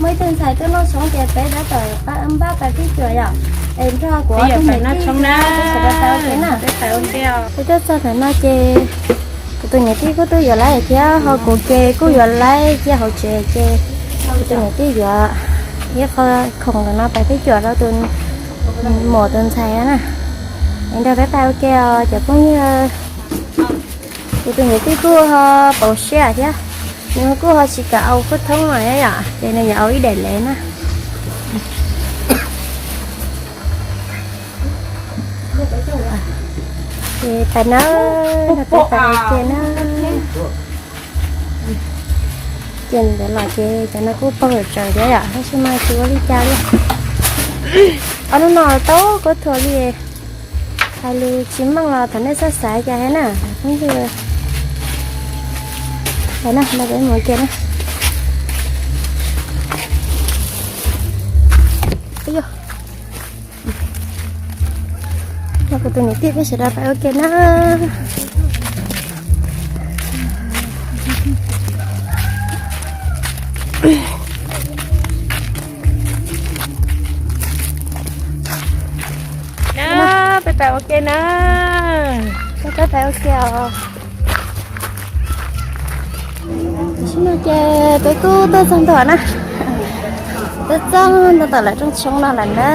Muaj ib tug ntxhais tuaj noj tshoob ces peb tab tom npaj pais phij cuam yom. Es nrog kuv tus niam tij na, peb sawv daws pais ua ke na. Peb tuaj txog ntawm no ces kuv tus niam tij kuj tuaj yuav laib thiab, ho kuv ces kuj yuav laib cia hauv tsev ces kuv tus niam tij yuav ib qho khoom ntawm no pais phij cuam rau tus muam tus ntxhais na. Es nrog peb pais ua ke os cov phooj ywg. Kuv tus niam tij kuj ho pauv siab thiab, nws kuj ho tsis kam au khuj thoob no thiab yom, ces nws yuav au ib daim lev na. Ces pais na, nrog peb pais ua ke na. Ces ntawd los ces cov no kuj pog hawm tseem thiab yom, tab sis mas tsis ua li cas li. Ob hnub no tau kuv thuam li, hais lus tsis meej los thov nej txhob xav cas thiab na. Phooj ywg, na peb mus ua ke na. Nrog kuv tus niam tij peb sawv daws pais ua ke na. Na, peb pais ua ke na. Peb pais ua ke os. Tam sim no ces peb kuj tuaj txog ntua na. Tuaj txog ntua tom lawv rooj tshoob no lawm na.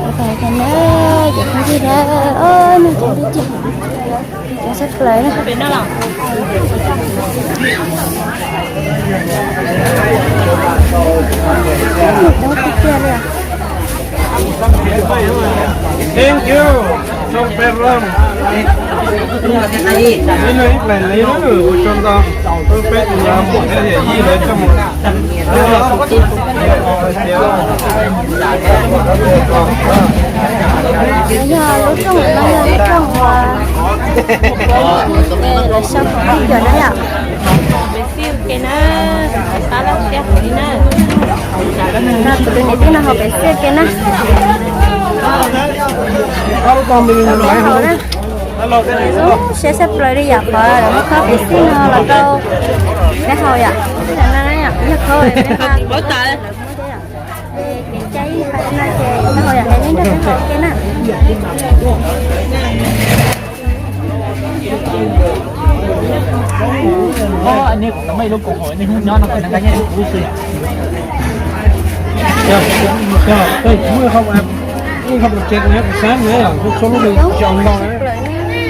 Peb pais ua ke na, cov phooj ywg na, neeg coob tiag tiag, coob tshaj plaws na. Coob tiag tiag li os. Thank you. Thank you. Ib leeg ib pleg li na, ua tsaug ntau. Peb tus muam thiab yawm yij lawv coj mus. Yog lub rooj no yog lub rooj uas lawv sau khoom phij cuam na yom. Pem xij ua ke na, tab laj siab heev li na. Kuv tus niam tij no hauv pem xij ua ke na. Hauv na, siab tshaj plaws li yom, qhov lawv muab khob pem xij no los rau peb haus yom. Yog khob peb haus lawv muab thiab yom. Kev cai ib qho no ces peb haus yom, es nej nrog peb haus ua ke na.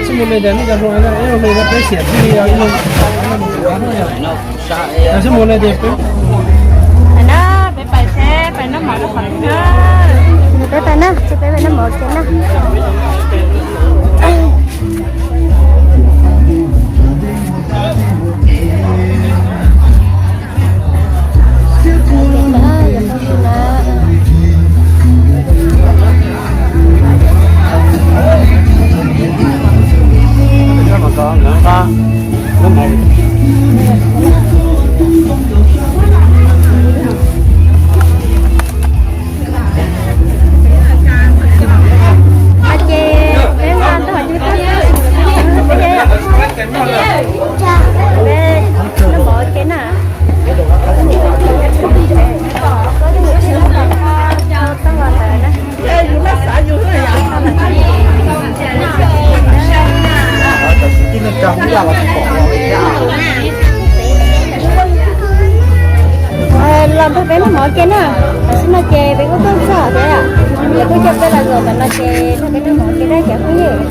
Xib mos le tias nej cov hluas ib leeg peb xiam thiaj li ib leeg. Xib mos le tias peb, peb pais seb pais noj mov rau qhov twg na. Peb pais na, peb pais noj mov ua ke na. Ces peb noj mov ua ke na. Los nrog peb noj mov ua ke na. Tam sim no ces peb kuj tuaj txog thiab, lawv kuj coj peb los zaum ntawm no ces nrog peb noj mov ua ke na cov phooj ywg.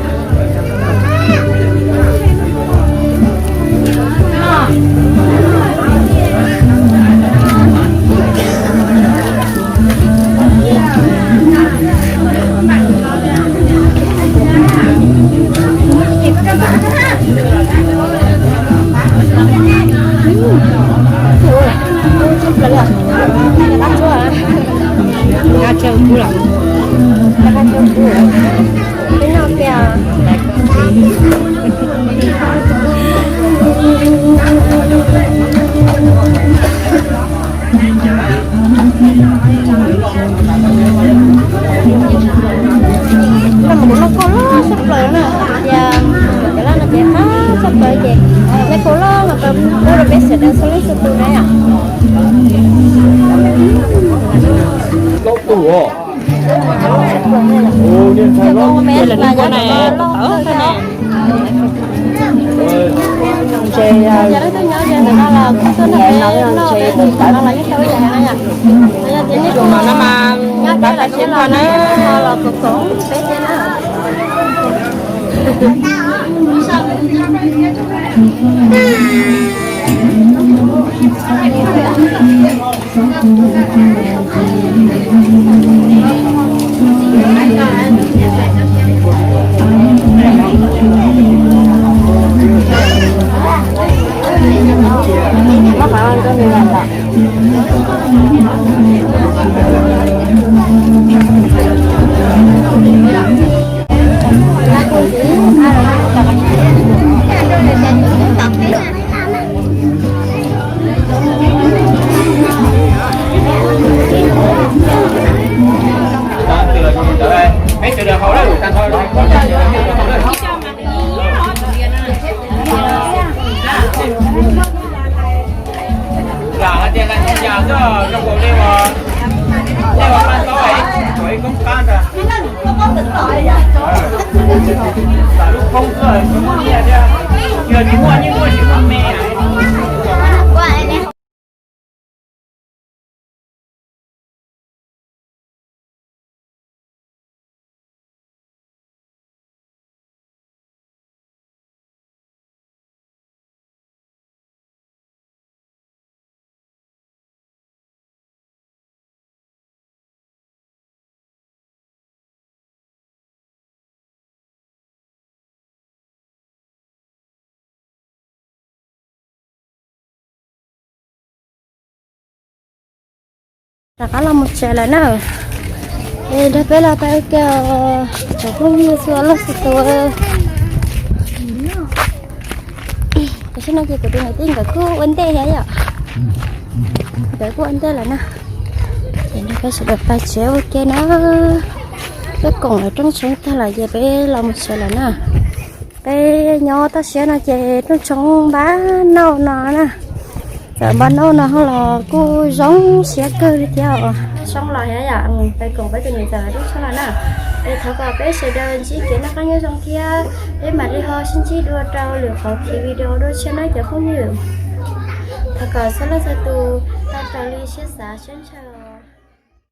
Kuv noj koj loj tshaj plaws na, ces cov laj no ces qab tshaj plaws ces Plaub tug os. Ua niag ntxhais loj. Ntses, ntses tus tawv no los yeej tau ib yam na yom. Tus no mas nyob deb los tsis noj na, los koom koom peb thiab na. Lam hais tias lawv tus yam xwb, zoo nkaus li uas nej ua paj taub es kom ib koob qab ntag. Lam lub koob xwb tsis muaj nyiaj thiab, yog tsis muaj nyiaj muaj tsis muaj me. Rov qab los mus tsev lawm na. Es nrog peb los tau ua ke, cov phooj ywg txhua leej txhua tus. Tam sim no ces kuv tus niam tij nkawd kuj ua ntej thiab yom. Nkawd kuj ua ntej lawm na. Ces nrog peb sawv daws pais tsev ua ke na. Peb koom lawv rooj tshoob tag lawm ces peb los mus tsev lawm na. Peb nyob toj siab no ces rooj tshoob npab nauj no na. Txawm npab nauj no ho los kuj zoo siab kawg li thiab os. Zoo los thiab yom, peb koom peb tus niam txawm rooj tshoob los na. Es thov kom peb sawv daws ntsib kev noj qab nyob zoo thiab peb mam li ho sib ntsib dua rau lwm qhov video dua tshiab na cov phooj ywg. Thov kom txhua leej txhua tus tau raws li siab xav siab ntshaw.